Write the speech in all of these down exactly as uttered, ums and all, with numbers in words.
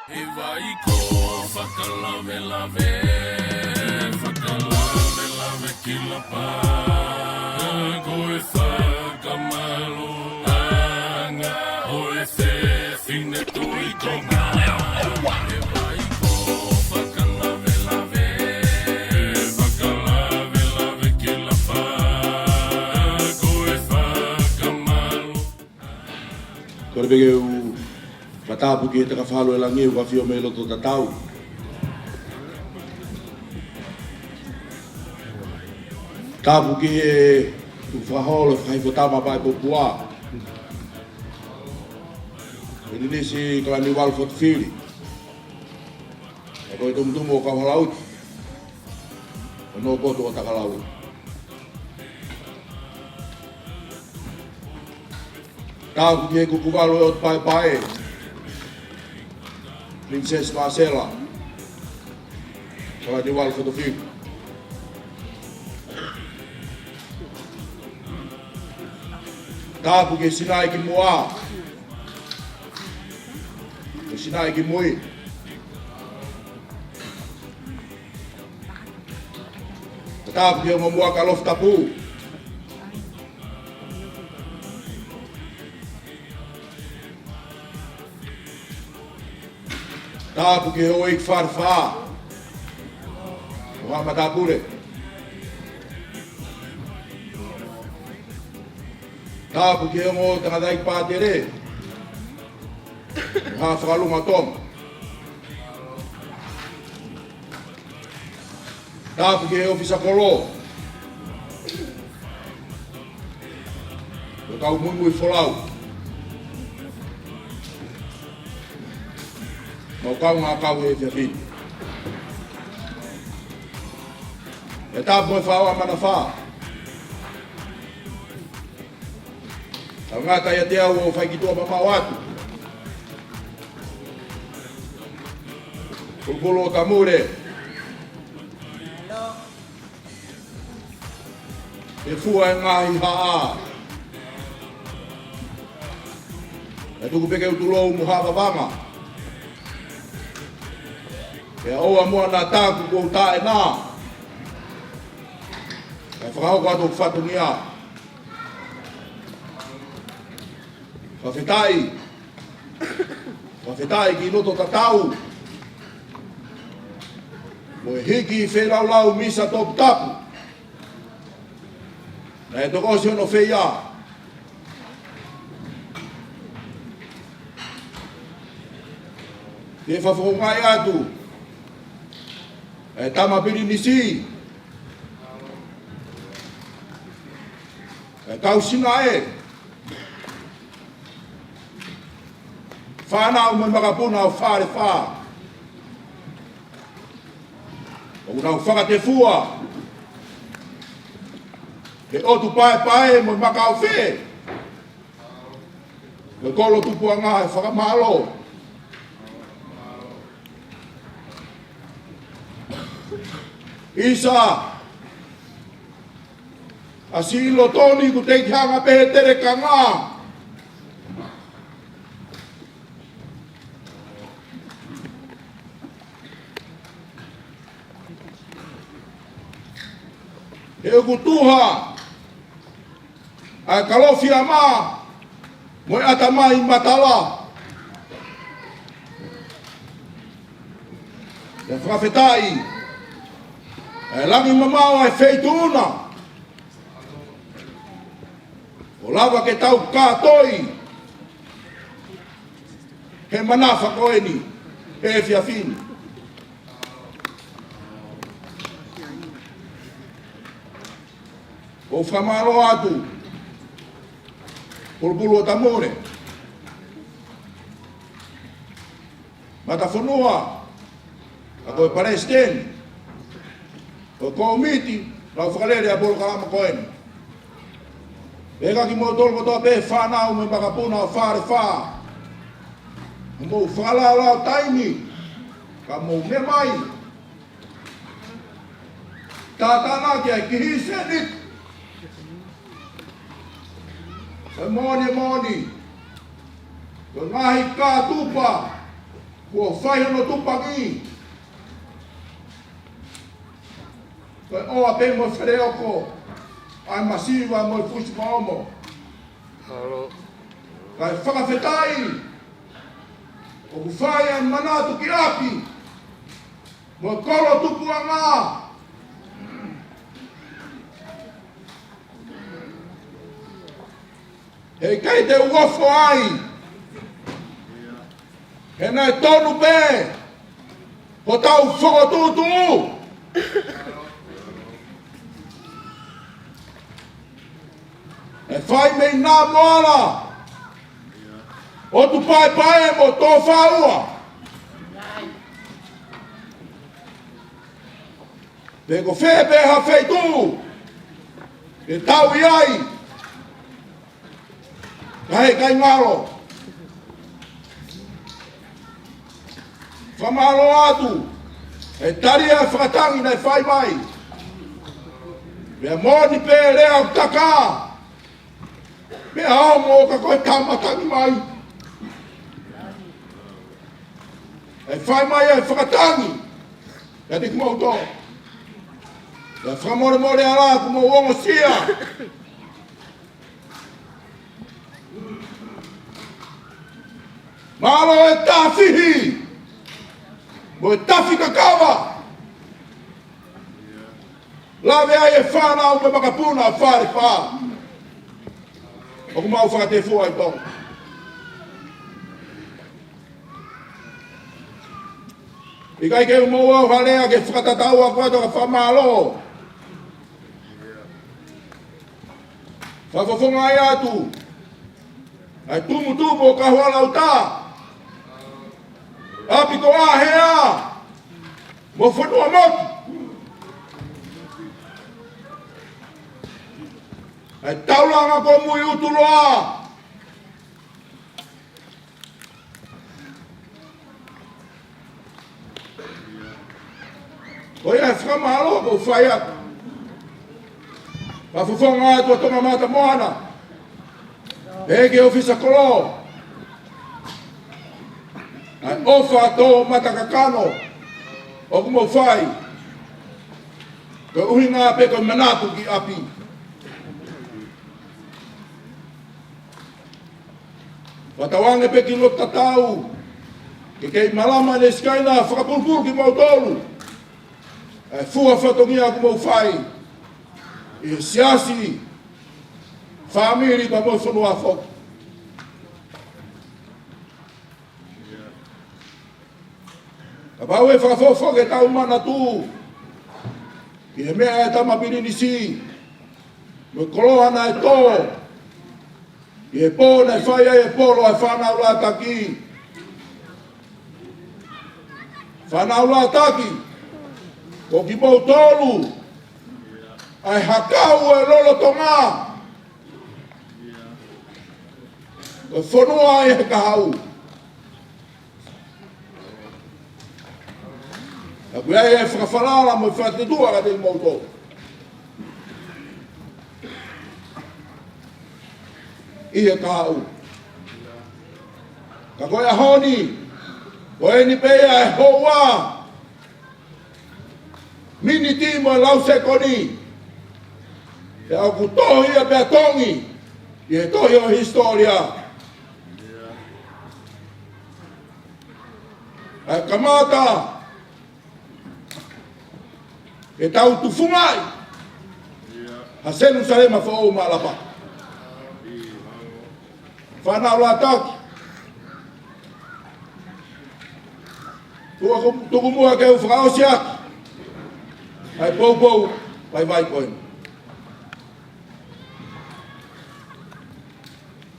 ʻE vaʻi ko fakalavelave, fakalavelave ki lapa, ko e fakamālōʻanga ʻo e fefine Tuʻi Tonga. ʻE vaʻi ko fakalavelave, fakalavelave ki lapa, ko e fakamālō. Kole pē ke u fakatapu ki he Takafalu ʻo Langi ʻoku ʻafio mei loto tatau. Tapu ki he ʻū fakaholo, fakahifo tama Paipopua, ʻElinisi Kalaniuvalu Fotofili, ʻa ia ko e tumutumu ʻo Kauhalaute, ʻo Nopotu ʻo Takalaua. Tapu ki he kukuvalu ʻo e ʻOtu Paepae, Princess Marcella Kalaniuvalu Fotofili. Tapu ki he Sinaʻi ki Muʻa, ko Sinaʻi ki Mui. Tapu ki he ongo Muʻa Kalofi Tapu. Tapu ki he houʻeiki Falefā mo haʻa matāpule. Tapu ki he ongo tangataʻeiki pātele mo haʻa fakalunga Tonga. Tapu ki he ʻōfisa kolo, ko e kau muimui folau, mo e kau ngākau he efiafi ni. ʻE tapu mo e faʻoʻa manafā. Tau ngata ʻiate au ʻo fai ki tuʻa mamaʻo atu. Pulupulu ʻo Tamule, ʻe fua e ngaahi haʻa, ʻe tuku pē ke u tulou mo Haʻa Vavanga, ʻe ʻoua muʻa naʻa taku kuo u taʻe nā, ʻe fakahoko atu ʻeku fatongia. Fakafetaʻi. Fakafetaʻi ki loto tatau mo e hiki feilaulau misa toputapu naʻe toki ʻosi hono feia. Ke fakafofongaʻi atu e tama pilinisi, e kau sinaʻe, fānau mo e makapuna ʻo Falefā, ʻoku nau fakatefua he ʻOtu Paepae mo e Makaofe, he kolo tupuʻanga e fakamālō. ʻIsa, ʻa Silotoni kuo teʻeki hanga pē he telekanga. He ʻoku tuha ʻa e Kalofiama mo e ʻatamai matala. ʻE fakafetaʻi ʻa e langi mamaʻo ʻa e feituʻu na ʻo lava ke tau kātoi he manava ko eni he efiafi ni. ʻOku ou fakamālō atu, Pulupulu ʻo Tamule, Matafonua, ʻa ia ko e palesiteni ʻo e kōmiti lau fakalele ʻa e polokalama ko eni. Pea kia kimoutolu kotoa pē fānau mo e makapuna ʻo Falefā, mou fakalālā taimi ka mou meʻa mai. Tātānaki ai ki he Seneti. Ko e moʻoni, moʻoni, ko e ngaahi kātupa Kuo fai hono tupaki. Ko e ʻoa pē mo e feleoko ʻa e masiva mo e fusi maomo. Kae fakafetaʻi ʻoku fai ʻa e manatu ki ʻapi mo e kolo tupuʻanga. Heʻikai te u ofo ai, he naʻe tonu pē hotau fokotuʻutuʻu. ʻE fai mei Namoala, ʻo Tupaepae mo Tofaua. Pe ko fē pē ha feituʻu ʻe tau ʻi ai, ka heʻikai ngalo. Fakamālō atu he tali ʻa e fakatangi naʻe fai mai. Meʻa moʻoni pē lea ʻoku taka, meʻa ongo ka ko e tama tangi mai. ʻE fai mai ʻa e fakatangi kiate kimoutolu. Pea fakamolemole ā ʻoku mou ongosia. Mālō e tafihi mo e tafi kakava. Lave ai e fānau mo e makapuna ʻa Falefā. ʻOku mau fakatefua ʻi Tonga. ʻIkai ke u maʻu ha lea ke fakatatau ʻaki ʻa e fakamālō. Fakafofongaʻi atu ʻa e tumutumu ʻo Kahuʻa Lauta, ʻApikoʻahea mo Fonuamotu. ʻA e taulanga ko Mui Utuloa. Ko ia e fakamālō ʻoku ou fai atu. Fakafofonga atu ʻa Tonga Mata Moana, pehē ki he ʻōfisa kolo, ʻa e ʻofa tō mata kakano ʻoku mou fai. Ko e ʻuhinga pē ko e manatu ki ʻapi. Fakatauange pē ki loto tatau ke kei malama ʻene sikaina fakapulupulu kimoutolu ʻa e fua fatongia ʻoku mou fai ʻi he siasi, fāmili pea mo e fonua foki. Kapau ʻe fakafoki ʻetau manatu ki he meʻa ʻa e tama pilinisi mo e koloa naʻe tō ʻi he pō naʻe fai ai e polo ʻa e Fānau Lātaki. Fānau Lātaki, ko kimoutolu ʻa e hakau ʻo e lolotonga. Ko e fonua ʻa e kahaʻu. Ka ʻoku ʻi ai e fakafalala mo e fakatetuʻa kiate kimoutolu ʻi he kahaʻu. Ka ko e ʻaho ni, ko eni pē ia e houa, miniti mo e lau sekoni, pea ʻoku tohi ia pea tongi ʻi he tohi ʻo e hisitōlia. ʻA e kamata ke tau tufungaʻi ha Selūsalema foʻou māʻolapa. Fānau Lātaki, tuku, tuku muʻa ke u fakaʻosi ʻaki ʻa e poupou vaivai ko eni.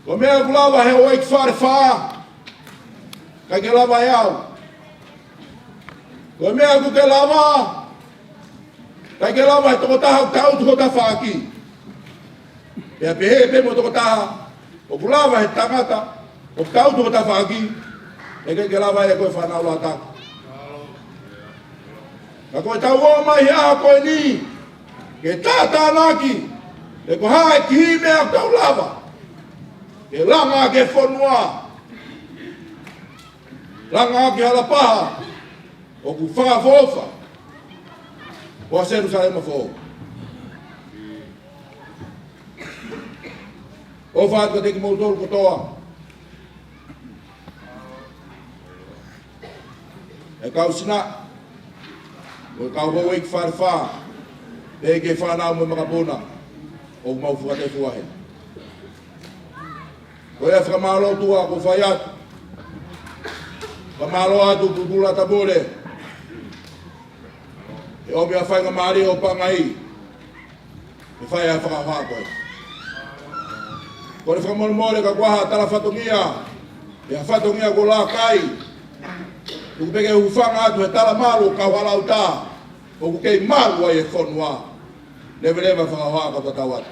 Ko e meʻa ʻoku lava he ʻEiki Falefā, ʻikai ke lava ʻe au. Ko e meʻa ʻoku ke lava, ʻikai ke lava he tokotaha ʻoku tangutu ho tafaʻaki. Pea pehē pē mo e tokotaha ʻoku lava he tangata ʻoku tangutu ho tafaʻaki, ʻikai ke lava ʻe koe Fānau Lātaki. Ka ko ʻetau ō mai he ʻaho ko eni ke tātānaki pe ko e hā e kihiʻi meʻa ʻoku tau lava ke langa ki he fonua. Langa ʻaki hala paha ʻoku fakaʻofoʻofa, ko ha Selūsalema foʻou. ʻOfa atu kiate kimoutolu kotoa, ʻe kau Sinaʻi, ʻo e kau houʻeiki Falefā, pehē ki he fānau mo e makapuna ʻoku mau fakatefua heni. Ko ia fakamālō atu ʻoku fai atu. Fakamālō atu Pupula Tamule, he ʻomi ʻa e faingamālie ʻo pangai, ʻe fai ʻa e fakahoha ko ē. Ko e fakamolemole ka ko ha tala fatongia, ʻi ha fatongia ko e lakai, tuku pē ke u hūfanga atu he tala malu ʻo Kauhalautā, ʻoku kei malu ai e fonua. Leveleva fakahoha ka tatau atu.